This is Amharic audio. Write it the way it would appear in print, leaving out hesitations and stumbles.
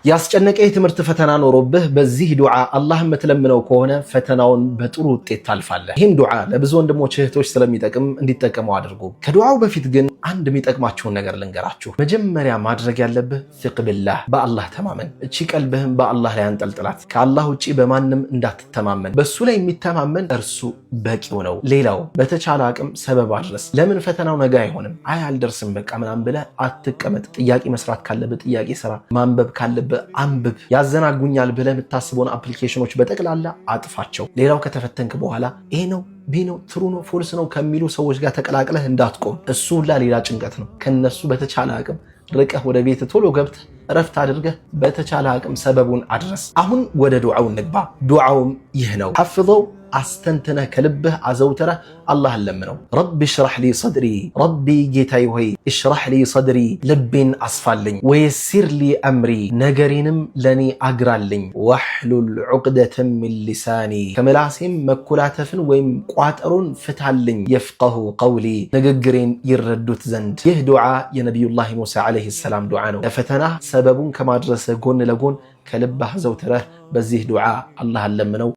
ያስጨነቀ የትምህርት ፈተና ኖሮብህ በዚህ ዱዓ አላህ የምትለምነው ከሆነ ፈተናውን በጥሩ ውጤት ታልፋለህ። ይህን ዱዓ ለብዙ ወንድሞች እህቶች ስለሚጠቅም እንዲጠቀሙ አድርጉ። ከዱዓው በፊት ግን አንድ የሚጠቅማችሁን ነገር ልንገራችሁ። መጀመሪያ ማድረግ ያለብህ ثق بالله፣ በአላህ ተማመን። እቺ ቀልብህን በአላህ ላይ አንጠልጥላት። ከአላህ ውጪ በማንም እንዳትተማመን። በሱ ላይ የሚተማመን እርሱ በቂው ነው። ሌላው በተቻለ አቅም ሰበብ አድረስ። ለምን ፈተናው ነገ አይሆንም፣ አይ አልደርስም በቃ ምናምን ብለህ አትቀመጥ። ጥያቄ መስራት ካለብህ ጥያቄ ስራ፣ ማንበብ ካለብህ አንብብ። ያዘናጉኛል ብለህ የምታስበውን application ኖች በጠቅላላ አጥፋቸው። ሌላው ከተፈተንክ በኋላ A ነው፣ B ነው፣ true ነው፣ false ነው ከሚሉ ሰዎች ጋር ተቀላቅለህ እንዳትቆም። እሱ ሁላ ሌላ ጭንቀት ነው። ከነሱ በተቻለ አቅም ርቀህ ወደ ቤት ቶሎ ገብተህ እረፍት አድርገህ በተቻለ አቅም ሰበቡን አድረስ። አሁን ወደ ዱዓው እንግባ። ዱዓውም ይህ ነው። ሐፍዘው፣ አስተንትነህ ከልብህ አዘውትረህ አላህን ለምነው። رب اشرح لي صدري፣ ربي ጌታዬ ሆይ፣ اشرح لي صدري ልቤን አስፋልኝ፣ ويسر لي أمري ነገሬንም ለኔ አግራልኝ፣ واحلل عقدة من لساني ከምላሴም መኮላተፍን ወይም ቋጠሮን ፍታልኝ፣ يفقهوا قولي ንግግሬን ይረዱት ዘንድ። ይህ ዱዓ የነቢዩላህ ሙሳ ዓለይሂ ሰላም ዱዓ ነው። ለፈተና ሰበቡን ከማድረስህ ጎን ለጎን ከልብህ አዘውትረህ በዚህ ዱዓ አላህን ለምነው።